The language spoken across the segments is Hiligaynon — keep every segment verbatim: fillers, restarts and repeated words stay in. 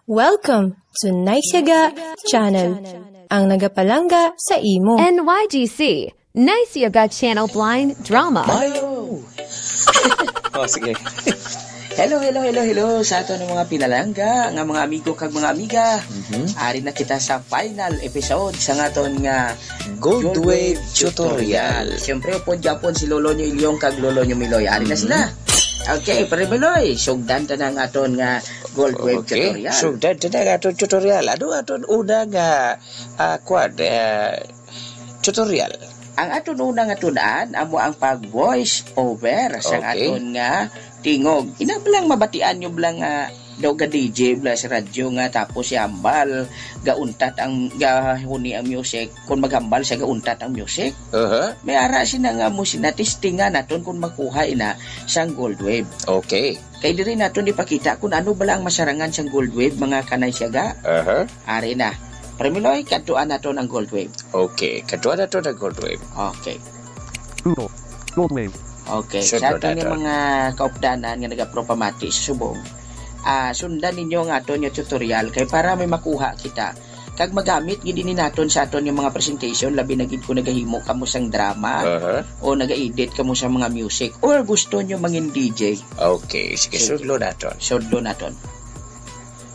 Welcome to Nice Yaga Channel, ang nagapalangga sa imo. N Y G C, Nice Yaga Channel Blind Drama. Mayo! Oh, sige. Hello, hello, hello, hello sa aton nga mga pinalangga, nga mga amigo kag mga amiga. Mhm. Ari na kita sa final episode sa aton nga Gold Gold Wave Wave Tutorial. Tutorial. Siyempre, upod gyapon si Lolo nyo Ilyong kag Lolo nyo Miloy. Ari na Mhm. sila. Okay, Pare Miloy, sugdan ta na ang aton nga Gold Wave Okay, Tutorial. Sugdan ta na ang aton tutorial. Ano aton una nga, ah, kwan, eh, tutorial? Ang aton una nga tun-an amo ang pag voice over sa Okay. aton nga tingog. Ina bala ang mabatian nyo bala nga daw ga D J bala sa radyo nga tapos si hambal gauntat ang gahuni ang music. Kung maghambal siya gauntat ang music. Aha. May ara sina nga mo sina testingan naton kung makuha ina sang gold wave. Okay. Kay diri naton ipakita kung ano bala ang masarangan sang gold wave, mga kanay siyaga. Aha. Ari na. Premiloy, kadtuan naton ang gold wave. Okay, kadtuan naton ang gold wave. Okay. Google. Gold wave. Okay, Sure, sa aton nga mga kaupdanan nga nagapropamati sa subong, ah, sundan ninyo ang aton nga tutorial kay para may makuha kita kag magamit gid ini naton sa aton nga mga presentation, labi na gid kung nagahimo kamo sang drama Aha. o naga-edit kamo sa mga music or gusto nyo mangin D J. Okay, sige, Sige. sudlo naton. Sudlo naton.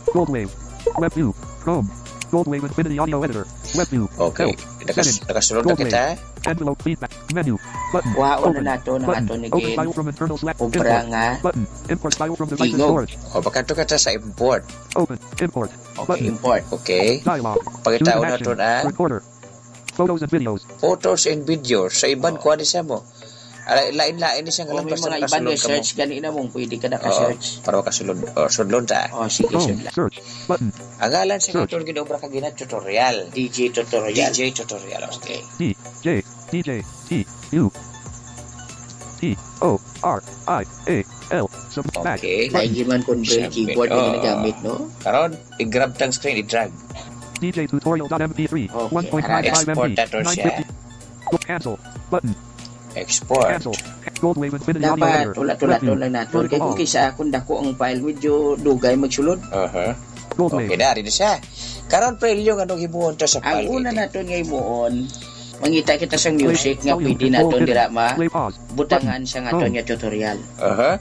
Gold Wave. Web view. Chrome. Gold Wave Infinity Audio Editor. Web view. Okay. Help. Nakas-, Settings. nakasulod na Gold Wave. kita. Envelope feedback. Menu. Button. Kuhaon na Open. nato ang Button. aton Open again. file from internal slash Obra import. nga Button. Import file from devices tingog. storage. O, baka to ka ta sa import. Open. Import. Okay, Button. import. Okay. Dialog. Pangitaon Choose an nato action. na. Recorder. Photos and videos. Photos and videos. Sa iban, Oo. kuha ni siya mo. Ala-, lain-lain ni siya nga O, lang may basta mga iban makasulod nga ka mo. search gani na mong pwede ka Oo, naka-search. para makasulod. O, sudlon ta. O, sige, Chrome, sudlan. search, button. Ang ngalan sa Search. aton ginobra ka gina tutorial. D J tutorial. D J tutorial. Okay. D J, D J, T, U, T, O, R, I, A, L. Sa back. Okay. Button. Lagi man kung braille Siyempre. keyboard na Oo. ginagamit, no? Karon, i-grab tang screen, i-drag. D J tutorial dot M P three, Okay, one point five five ara. Export M B, na to siya. nine fifty. Go cancel. Button. Export. Cancel. Gold Wave Infinity Audio Dapat Editor. Wala to, wala to Review. lang nato. Vertical Kay kung all. kisa kung dako ang file, medyo dugay magsulod. Aha. Gold Wave. Okay na, rin siya. Karon, pre, yung anong himuon to sa Ang file, una Eddie? naton nga himuon, mangita kita sa music Play nga volume pwede control naton hidden. dira ma Play pause. butangan Button. sa aton Home. nga tutorial. Aha.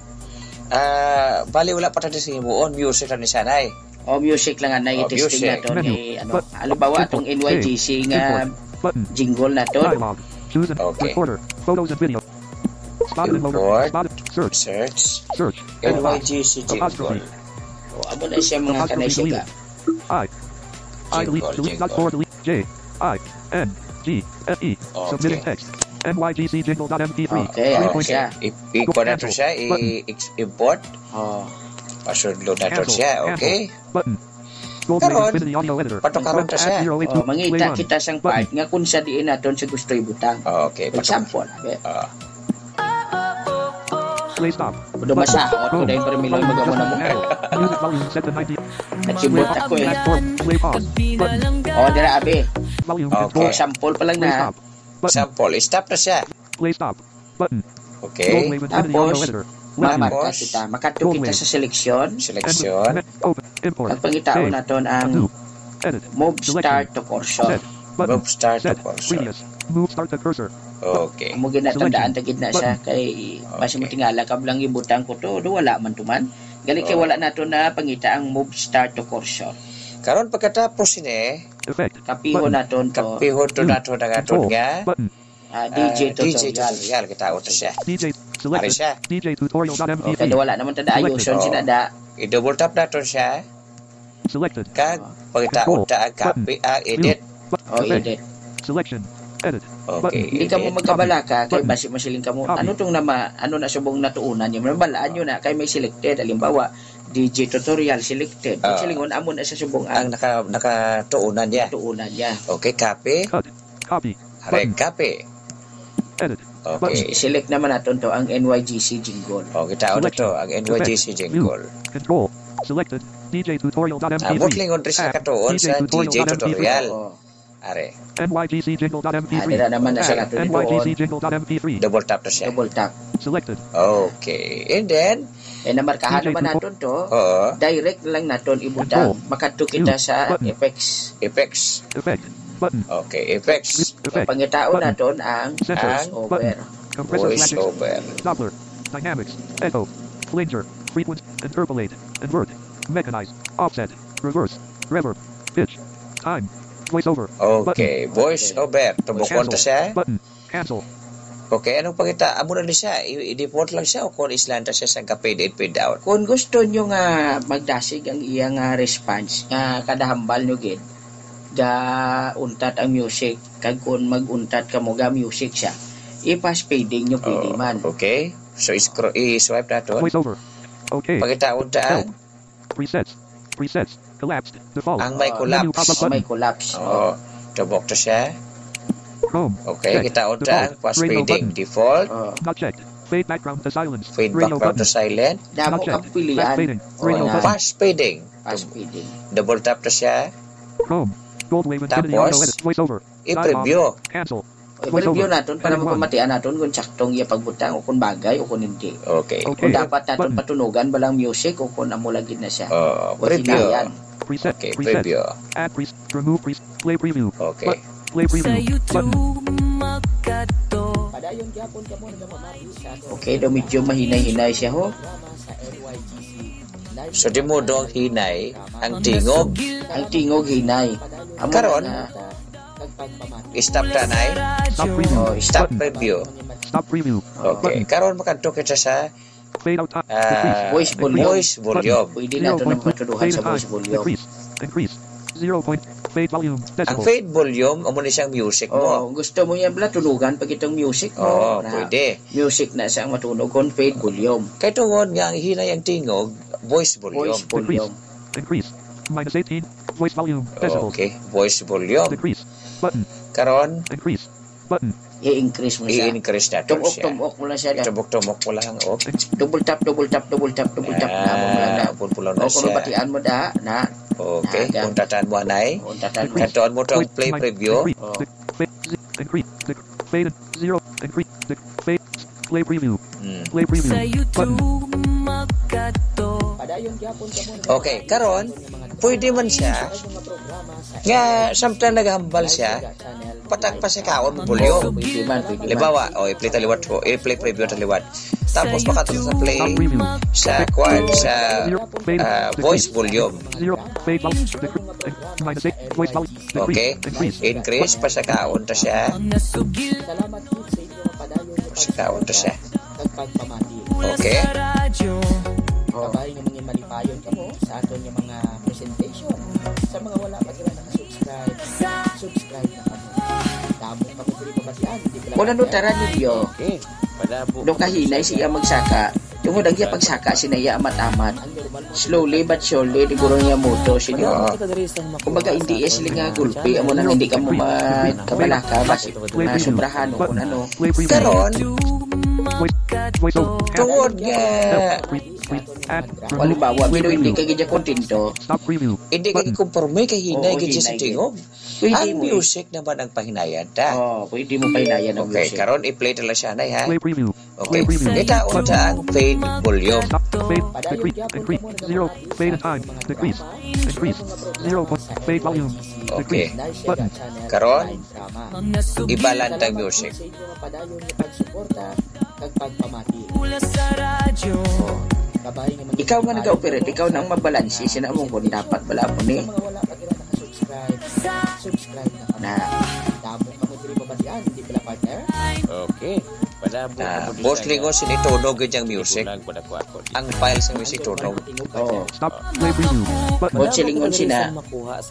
Ah, bali, wala pa tayo sa himuon. Music na ni sanay. O, music lang, anay, O, i-testing music. nato Menu. ni, ano, But-, halimbawa, import. atong N Y G C Hey. nga Import. Button. jingle nato. Dialogue. Choose an Okay. recorder. Photos and video. Spot and loader. Import. Spot. Search. Search. Search. N Y G C Apostrophe. jingle. O, amo na siya, mga Apostrophe kanay siya deleted. ka. I. I delete, Jingle, delete, not jingle. for delete. J. I. N. G. F. E. Okay. Submitting text. N Y G C jingle dot M P three. Okay, ano Three point siya? I-, i-kuha na to Cancel. siya, Button. i-, ex-, import. Oh. Pasudlo na to Cancel. siya, Cancel. okay? Button. Gold Karon, Infinity Audio Editor. patukaron ta Web siya. at zero eight two. Oh, mangita Play one. kita sang Button. part nga kung sa diin naton siya gusto ibutang. Oh, okay. Patok- Example, abi. Ah. Play stop. Kudo masahot ko dahil para may lang magamo na mo. Music volume set to ninety. Nakibot ako eh. Play pause. Button. Oh, dira, abi. Volume Okay. control. Sample pa lang Play na. stop. Button. Sample. Stop na siya. Play stop. Button. Okay. Gold Wave Infinity Tapos, Audio Editor. Web view. mamarka Tapos, kita. Makadto Gold kita Wave. sa selection. Selection. Open. Import. Ang pangitaon Save. naton ang Undo. Edit. Move Selection. start to cursor. Set. Button. Move start to Set. cursor. Previous. Move start to cursor. Okay. Amo ginatandaan Selection. ta gid na siya Button. kay basi Okay. mo tingala ka lang ibutang ko to, do wala man to man. Gali kay Oh. wala nato na pangita ang move start to cursor. Karon pagkatapos ini, Effect. Kapihon Button. naton to. kapihon to Mm. nato na aton Control. nga, Button. Ah, ah, D J D J tutorial. tutorial. Kita auto siya. D J Ari selected. siya. D J tutorial dot M P three. Okay, wala naman ta da Selected. ayuson Oh. sina da. I-double tap naton siya. Selected. Kag pagkitaon Control. ta ang copy, Button. ah, edit. View. Button. Oh, Effect. edit. Selection. Edit. Okay, Button. Hindi ka mo edit. magkabalaka kay Button. basi masiling ka mo, Copy. ano tong nama, ano na subong natuunan niyo? Mabalaan niyo na kay may selected. Halimbawa, D J tutorial selected. Ah. Silingon, amo na sa subong Ang ang naka-, nakatuunan niya. natuunan niya. Okay, copy. Cut. Copy. Are, Button. copy. Edit. Okay. Button. I-select naman naton to ang N Y G C jingle. Oh, kita, ano Selection. to? Ang N Y G C Effect. View. jingle. Control. Selected. D J tutorial dot M P three. Ah, mo klingon rin sa App. katuon D J sa tutorial D J dot M P three. tutorial. Oo. Are. M Y G C jingle dot M P three. Ah, dira naman na siya nato ni doon. M Y G C jingle dot M P three. Double tap to siya. Double tap. Selected. Okay. And then, eh, namarkahan naman naton to. Oo. Direct na lang naton ibutang. Makadto kita sa effects. Effects. Effect. Button. Okay, effects. Effect. Pangitaon naton ang voice over. Voice over. Doppler. Dynamics. Echo. Flanger. Frequency. Interpolate. Invert. Mechanize. Offset. Reverse. Reverb. Pitch. Time. Voiceover. Okay. Voice over. Tubukon ta siya. Button. Cancel. Okay, anong pangita? Amo na ni siya. I-, i-default lang siya o kung island ta siya sa ka-fade in, fade out. Kung gusto nyo nga magdasig ang iya nga response, nga kada hambal nyo gid, ga untat ang music, kag kung mag-untat kamo, ga music siya, i-fast fading nyo pwede man. Okay. So, i-scro-, i-swipe nato. Voiceover. Okay. Pangitaon ta ang Presets. Presets. Collapsed. Default. Ang may collapse. Menu pop-up button. May collapse. Oo. Tubok to siya. Chrome. Okay, checked. Kita unta ang fast fading. Default. Not checked. Fade background to silence. Fade background to silent. Damo kang pilian. Fast fading. Fast fading. Fast fading. Double tap to siya. Chrome. Gold wave infinity auto edit. Voiceover. I-preview. Cancel. I-preview naton para mapamatian naton kung saktong iya pagbutang o kung bagay o kung hindi. Okay. Kung dapat naton patunugan ba lang music o kung amo lagi na siya. Oh, preview. Okay, preview. Add preset. Remove preset. Play preview. Okay. Play preview. Sa YouTube, magkadto. Padayon gyapon kamo nagapamati sa aton. Okay, daw medyo mahinay-hinay siya, ho. So, di mo daw hinay ang tingog. Ang tingog hinay. Karon, stop ta, nay. Stop preview. Oh, stop preview. Stop preview. Okay. Karon, makadto kita sa, ah, voice volume. Voice volume. Pwede nato nang patuduhan sa voice volume. Increase. Increase. Zero point. Fade volume. Ang fade volume, amo ni siyang music mo. Oh, gusto mo yan bala, tunugan pa kitang music mo. Oo, pwede. Music na siyang matunog kon fade volume. Kay tungod nga ang hinay ang tingog, voice volume. Voice volume. Increase. Minus eighteen. Voice volume. Decibels. Okay, voice volume. Decrease. Button. Karon? Increase. Button. I-increase mo siya. I-increase nato siya. Tumok-tumok mo lang siya, da. Tumok-tumok mo lang, oh. Double tap, double tap, double tap, double tap. Ah, na mo lang, da. Pulpulo na siya. O, kung batian mo, da, na. Okay, kung tatan mo, anay. Kung tatan mo. Kantuan mo tong play preview. Increase. Oh. Fade, increase, fade, zero, increase, fade, play preview, play preview. Sa YouTube, magkadto. Okay, karon, pwede man siya nga samtang naghambal siya, patag pa sa kaon mo volume. Pwede man, pwede man. Halimbawa, o, i-play ta liwat po, i-play preview ta liwat. Tapos, makadto sa play, sa, kwan, sa, ah, voice volume. Zero, fade volume, decrease, minus eight, voice volume. Okay. Increase, pasakaon ta siya. Salamat gid sa inyo nga padayon nga pagsuporta kag pagpamati. Okay. Kabay nga mangin malipayon kamo sa aton nga mga presentation. Sa mga wala pa dira naka-subscribe, subscribe na kamo. Damo kamo diri pabatian, di ba? Wala no tara ninyo. Okay. Padabo. Do kahinay siya magsaka. Tungod ang iya pagsaka, sinaya amat-amat. Slowly but surely, di guro niya moto, sinyo. Kumbaga, hindi iya sila nga gulpi, amo nang hindi ka mo magkabalaka, basi masobrahan o kung ano. Karon, tungod nga, halimbawa, pero hindi ka gid kontento, hindi ka gid komporme kay hinay gid siya sa tingog. Ang music naman ang pahinayan ta. Oh, pwede mo pahinayan ang music. Okay, karon i-play ta lang siya, nay, ha? Okay. Play preview. Itaon ta ang fade volume. Stop. Fade. Decrease. Increase. Zero. Fade in time. Decrease. Increase. Zero point. Fade volume. Okay. Decrease. Button. Karon, ibalan ta ang music. Ikaw nga nag-operate, ikaw na ang mabalansi, sina mo kung dapat bala mo ni. Subscribe. Subscribe na kami. Na. Damo kamo diri mabatian, di bala, partner? Okay. Padabo. Ah, boss, lingon sini tunog gid ang music. Ang file sa music tunog. Oo. Stop play preview. Button. Boss, lingon sina.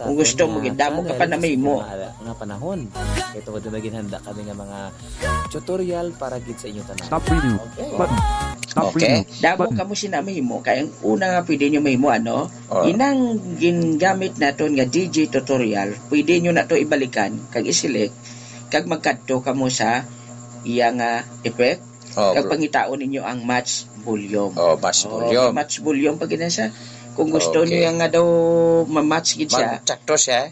Kung gusto mo, gid, damo ka pa na mahimo. Nga panahon. Kay tungod na may ginhanda kami nga mga tutorial para gid sa inyo tanan. Stop preview. Okay. Button. Stop preview. Damo kamo sina mahimo. Kay ang una nga pwede nyo mahimo, ano, inang gingamit naton nga D J tutorial, pwede nyo na to ibalikan kag i-select kag magkadto kamo sa iya nga effect kag pangitaon ninyo ang match volume. Oh, match volume. Match volume pag ina siya. Kung gusto niya nga daw ma-match gid siya. Sakto siya.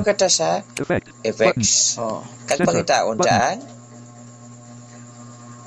ka ta sa Effect. Effects. Button. Oh. Kag Center. Pangitaon Button. Dyan?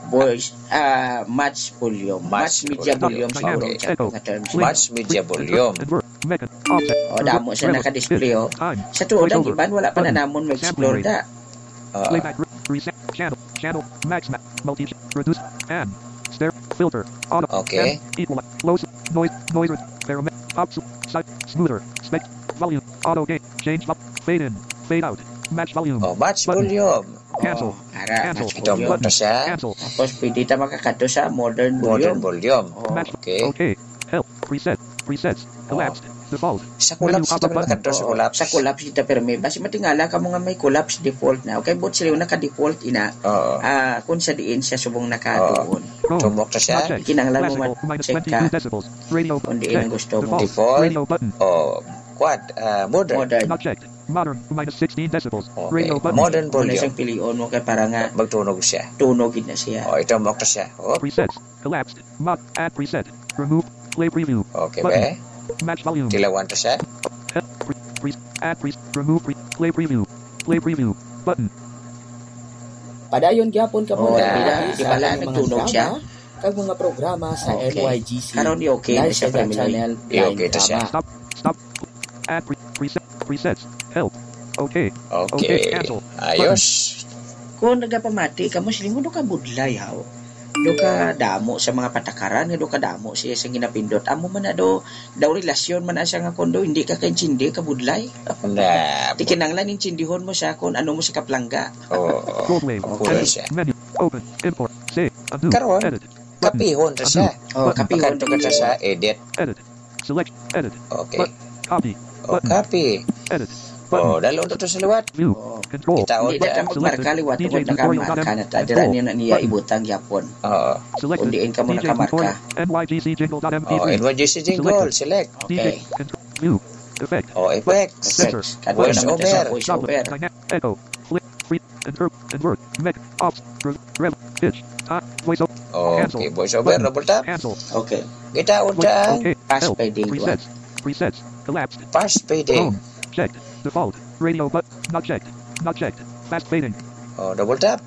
Voice, ah, match volume. Match Match media volume. Volume siguro. Okay. Echo. Ang terms. Play. Match media volume. Invert. Mechan. Offset. Oh, damo siya naka-display, oh. Time. Sa tuod, ang iban, wala pa na namon ma-explore da. Voiceover. Button. Voice. Center. Button. Ah. Playback. Re-, reset. Channel. Channel. Max. Ma-, multi. Reduce. And. Stereo. Filter. Auto. Okay. And. Equalize. Low. S-, noise. Noise. Res-, Parameter. Pop. S-, si-, smoother. Spec. Volume. Auto gain. Change. Vo-, fade in. Fade out. Match volume. Oh, match volume. Button. Cancel. Oh, ara, cancel. Match volume. Button. Cancel. Tapos, pwede ta makakadto sa modern volume. Modern volume. Oh. Match. Okay. Okay. Help. Preset. Presets. Oh. Collapsed. Default. Sa collapse, menu pop-up button. Sa collapse. Sa collapse kita pirmi. Basi matingala ka mo nga may collapse default na. Okay, but sila yung naka-default ina. Oo. Ah, kung sa diin siya subong nakatuon. Oo. Chrome. Tumok na siya. Not checked. Kinahanglan mo ma-check ka. Classical, minus twenty-two decibels. Radio. Kung diin ang gusto mo. Default. Default. Radio button. Oh, quad, ah, modern. Modern. Not checked. Modern, minus sixteen decibels. Okay. Radio button. Modern volume. Wala siyang pilion mo kay para nga magtunog siya. Tunog gid na siya. Oh, ito mo siya. Oh. Presets. Collapsed. Mod. Add preset. Remove. Play preview. Okay, button. Be. Match volume. Tilawan to siya. Pre-, pre-, add pre-, remove pre-, play preview. Play preview. Button. Padayon gyapon kamo. Oh, dira, di pala nagtunog siya. Kag mga programa sa N Y G C. Okay. Karon, di okay na siya, family. Nice Channel. Di okay to siya. Blind Drama. Stop. Stop. Add pre-, preset, presets, help. Okay. Okay. Okay, cancel. Ayos. Button. Kung nagapamati kamo, siling mo, do ka budlay, haw? Do ka damo sa mga patakaran, nga do ka damo siya sa ginapindot. Amo man na do, daw relasyon man na siya nga kondo, hindi ka kaintindi, ka budlay. Na, ti kinahanglan intindihon mo siya kung ano mo siya kaplangga. Oo. Gold wave. Ang kulay siya. Menu. Open. Import. Save. Undo. Karon, edit. Button. Kapihon ra siya. Undo. Oh, button. Kapihon ra siya sa edit. Edit. Select. Edit. Okay. But, copy. Oh, button. Copy. Edit. Oh, button. Dalo na to sa liwat. View. Oh. Control. Kitaon. Hindi na ta magmarka liwat, tungod nakamarka na ta. Dira niya na niya ibutang yapon. Oo. Select. Kung diin ka mo nakamarka. D J tutorial. N Y G C jingle dot M P three. Oh, N Y G C jingle. Select. Select. Okay. D J control. View. Effect. Oh, effects. Center. Voice over. Voice over. Dynamic. Echo. Flip. Free. Invert. Invert. Mech. Ops. Re-, re-, pitch. Time. Voice over. Okay, cancel. Voice over. Button. Double tap. Cancel. Okay. Kita unta. Okay. Pass fading. Presets. Presets. Collapsed. Pass fading. Home. Checked. Default. Radio but not checked. Not checked. Fast fading. Oh, double tap.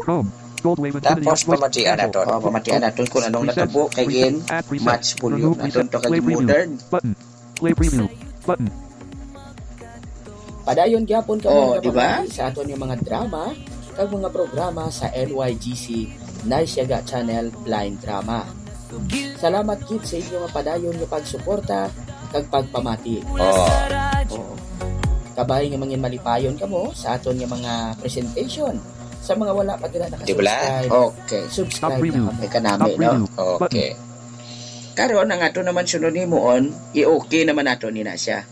Chrome. Gold wave infinity. Tapos pamatian naton. Oh, pamatian naton kung anong natabo kay in match volume. Naton to kay modern. Button. Play preview. Button. Padayon gyapon kamo nga pamati sa aton nga mga drama kag mga programa sa N Y G C Nice Yaga Channel Blind Drama. Salamat gid sa inyo nga padayon nga pagsuporta kag pagpamati. Oh. Oo. Kabay nga mangin malipayon kamo sa aton nga mga presentation. Sa mga wala pa dira nakasubscribe, subscribe na kamo. Di ba? Okay. Stop preview. May kanami, no? Stop preview. Okay. Button. Karon, ang ato naman sunod himuon, i-okay naman nato ni na siya.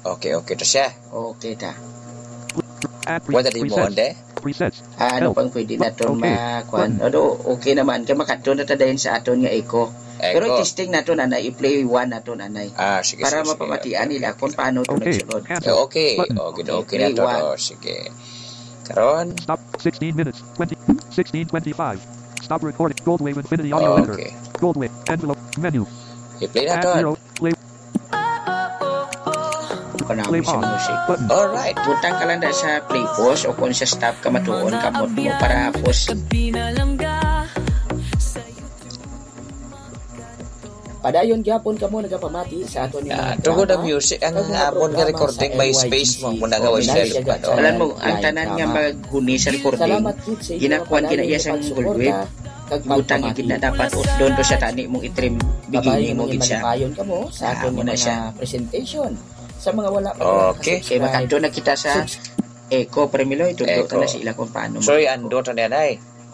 Okay, okay to siya. Okay ta. Add pre-, wala di mo presets. Onde? Presets. Ah, ano pang pwede naton makuan? Help. Button. Ano, okay naman. Kaya makadto na ta dayon sa aton nga echo. Echo. Pero testing naton, anay. I-play one naton, anay. Ah, sige, sige, sige. Para mapamatian nila kung paano to nagsunod. Okay. Cancel. Okay. Button. Okay, okay na to. Okay, play one. Oh, sige. Karon. Stop. Sixteen minutes. Twenty. Sixteen twenty-five. Stop recording. Gold Wave Infinity Audio Editor. Okay. Gold Wave. Envelope. Menu. I-play na to. Add zero. Play. Kanami sa music. Play pause. Button. Alright. Butang ka lang da sa play pause o kung sa stop ka matuon, kamot mo para pause. Padayon gyapon kamo nagapamati sa aton nga mga programa kag mga programa sa N Y G C. Ah, tungod ang music, ang amon nga recording may space mo, muna nga wala siya lupad, oh. Alam mo, ang tanan nga maghuni sa recording, ginakuan gina iya sang gold wave. Butang gid na dapat, oh, doon to sa tani mong i-trim, bigini mo gid siya. Babayi nga malipayon kamo sa aton nga mga presentation. Sa mga wala pa nakasubscribe, kay makadto na kita sa echo, Premiloy, tudlo na sila kung paano mag-echo. Sorry, ando to na yan, ay.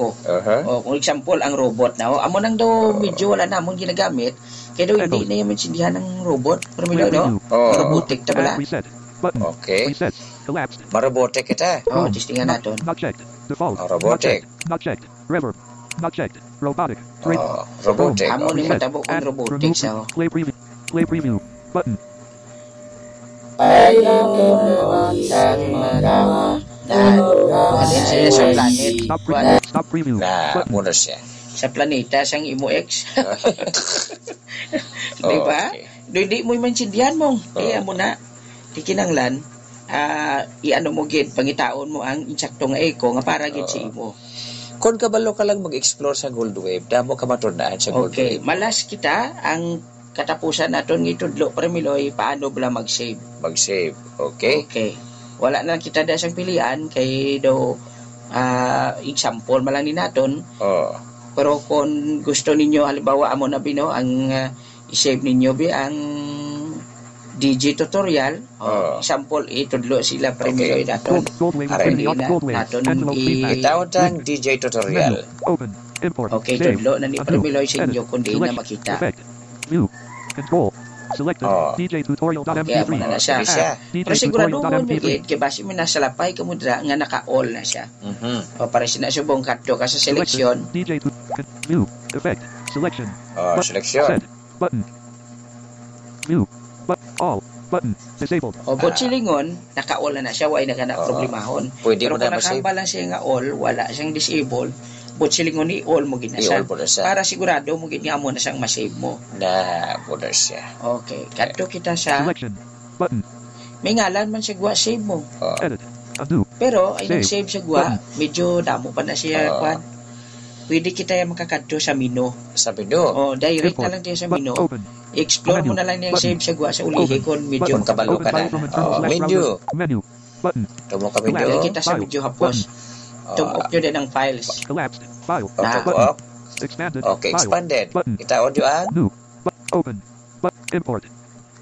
ko. Aha. O, kung example, ang robot na, o, amo nang daw medyo wala namon ginagamit, kaya daw hindi Echo. na yung maintindihan ng robot. Pero may Play daw, preview. Oh. Robotic ta Add pala. Preset. Button. Okay. Presets. Collapsed. Marobotic kita. Oh, Chrome. Testingan Not, naton. Not checked. Default. Oh, robotic. Not checked. Not checked. Reverb. Not checked. Robotic. Right. Oh, robotic. Amo ni Reset. Matabo kung Add. Robotic Remove. Sa, oh. Play preview. Play preview. Button. Ay, ang mga tao. Na, alin siya sa planet? Stop preview. Stop preview. Na, Button. Muna siya. Sa planeta, sang imo ex. Di ba? Okay. Do, di mo maintindihan mo. Oo. Kaya mo na, di kinanglan, ah, i-ano mo gid, pangitaon mo ang insakto nga echo nga para gid sa Oo. imo. Kung kabalo ka lang mag-explore sa Gold Wave, damo ka matun-an sa Gold Okay, Wave. Malas kita ang katapusan naton nga itudlo, Pre Miloy, paano bala mag-save? Mag-save, okay? Okay. Wala na kita da sang pilian kay daw, ah, example man lang ni naton. Oh. Pero kung gusto ninyo, halimbawa, amo na bino, ang, ah, i-save ninyo bi ang D J tutorial. Oh, oh. Example, itudlo sila Pre Miloy naton. Gold, Gold Wave. Aray. Gold Wave. Naton. Envelope i- feedback. Itawag ang D J tutorial. Menu. Open. Import. Okay, save. Tudlo na ni Pre Miloy sa inyo kung di na makita. Edit. Select. View. Control. Selected. Oh. D J tutorial dot M P three. Okay, amo na na siya. Add. Sige siya. D J tutorial dot M P three. Pero sigurado mo ni Ed, kay basi may nasalapay ka mo dira nga naka-all na siya. Mhm. O, para sina subong kadto ka sa selection. Selected. D J tu-, con-, view. Effect. Selection. Oh, selection. Set. Button. View. But all. Button. Disabled. O, but Ah. silingon, naka-all na siya, way na ka na Oo. problemahon. Pwede Pero mo na kung ma-save. nakahambal lang siya nga all, wala siyang disable, but silingon i-all mo gid na siya. I-all mo na siya. Para sigurado mo gid nga amo na siyang ma-save mo. Na, mo na siya. Okay, kadto kita sa Selection. Button. May ngalan man siya gwa save mo. Oo. Edit. Undo. Pero ay Save. nag-save siya gwa, Button. medyo damo pa na siya, Oo. kwan. Pwede kita yung makakadto sa menu. Sa menu. Oh, direct Import. na lang tayo sa But menu. open. Explore mo Menu. na lang yung Button. save sa gwa sa ulihi Open. kung medyo Button. kabalo Open ka file na. from internal Oh, slash menu. browser. Menu. Button. Tumo ka menu. Dali kita sa File. medyo hapos. Button. Ah. Tum-op nyo din ang files. Collapsed. File. Oh, Na. tum-op. Button. Expanded. Okay, File. expanded. Button. Kita audio an? New. Bu-, open. Bu-, import.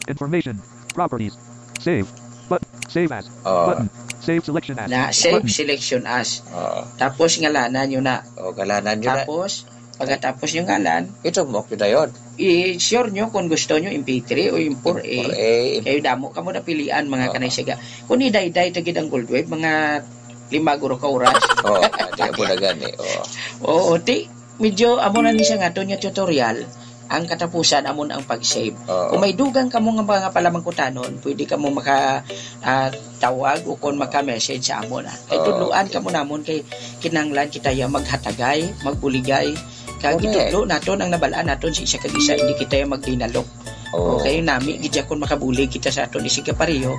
Information. Properties. Save. Button. Save as. Oh. Button. Save selection as. Na, save Button. selection as. Oh. Tapos ngalanan nyo na. Oh, ngalanan nyo na. Tapos, pagkatapos yung ngalan, Ito mo, kita yun. i-sure nyo kung gusto nyo M P three o M four A. M four A. Kayo damo ka mo napilian, mga Oo. kanay siga. Kung idayday ta gid ang Gold Wave, mga lima guro ka oras. Oo, di ako na gani. Oo. Oo, ti, medyo amo na ni siya nga to niya tutorial. Ang katapusan amo na ang pag-save. Oo. Kung may dugang kamo nga mga palamangkutanon, pwede kamo maka, ah, tawag o kung maka-message sa amo na. Kay Oo. tudloan kamo namon kay kinahanglan kita ya maghatagay, magbuligay. Kag Correct. itudlo naton ang nabalaan naton sa isa kag isa, hindi kita ya magdinalok. Oo. Okay, nami gid ya kung makabulig kita sa aton isig kapareho.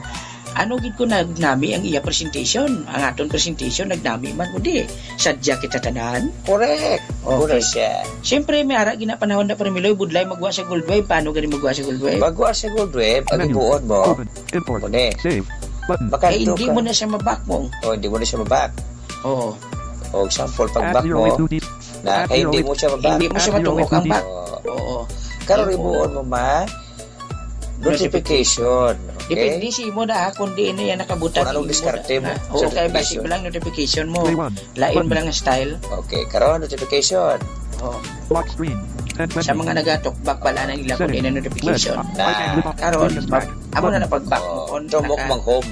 Ano gid ko nagnami ang iya presentation? Ang aton presentation nagnami man, kundi sadya kita tanan. Correct. Okay. Muna siya. Siyempre, may ara ginapanahon na, Premiloy, budlay magwa sa Gold Wave. Paano gani magwa sa Gold Wave? Magwa sa Gold Wave, ang Menu. ibuon mo. Open. Import. Muna. Save. Button. Baka Ay, ito hindi ka. mo na siya mabak mong. Oh, hindi mo na siya mabak. Oo. O, example, pag Add back zero mo, eight duties. na Add kay hindi zero eight. mo siya mabak. Hindi mo siya Add zero eight matungok ang duties. back. Oo. Oo. Karon Hindi mo. ibuon mo ma notification. Okay? Depende sa imo na, ha, kung di na yan nakabutang Kung anong imo diskarte na. mo Oo, sa kay basic notification. lang notification mo. Play one. Lain Button. ba lang ang style? Okay, karon notification. Oh. Lock screen. Ten Sa menu. mga nagatok back, wala na nila kung Settings. di na notification. Left. Right hand Na. with Karon, Windows mag-, track. amo na Button. na pag-back Oh, mo, kung tumok naka-, mang home.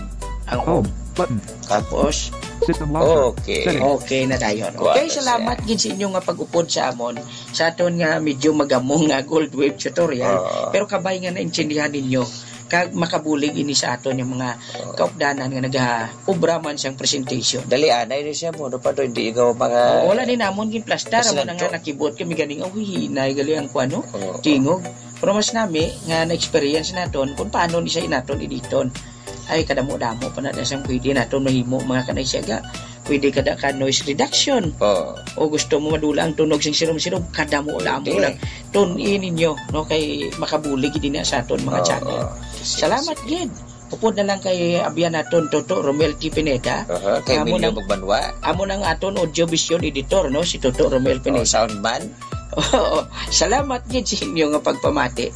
ang Home. home. Button. Tapos, System launcher. Okay. Settings. Okay na dayon. Kuha Okay, na salamat siya. gid sa inyo nga pag-upod sa amon. Sa aton nga medyo magamong nga Gold Wave tutorial, Oo. pero kabay nga naintindihan ninyo kag makabulig ini sa aton yung mga Oo. kaupdanan nga nagaobra man siyang presentation. Dali, anay ni siya mo, no, pa to, hindi ikaw mga Oo, wala ni namon ginplastar, amo na nga Pasinanto. nakibot kami ganing, "Oh, hinay gali ang kuwan, no? Oo. Tingog." Pero mas nami nga na-experience naton kung paano ni siya inaton editon. Ay, kadamo-damo pa na siyang pwede naton mahimo, mga kanay siya ga. Pwede kada ka noise reduction. Oo. O gusto mo madula ang tunog sing sirom-sirom, kadamo-damo Pwede. lang. Tune in ninyo, no, kay makabulig din na sa aton mga Oo. channel. Sige, Salamat sige. gid. Upod na lang kay abyan naton, Toto Romel T. Pineda. Aha, kay Amo Emilio nang, Magbanwa. amo nang aton audio vision editor, no, si Toto Romel Oh, Pineda. sound man. Oo. Salamat gid sa inyo nga pagpamati.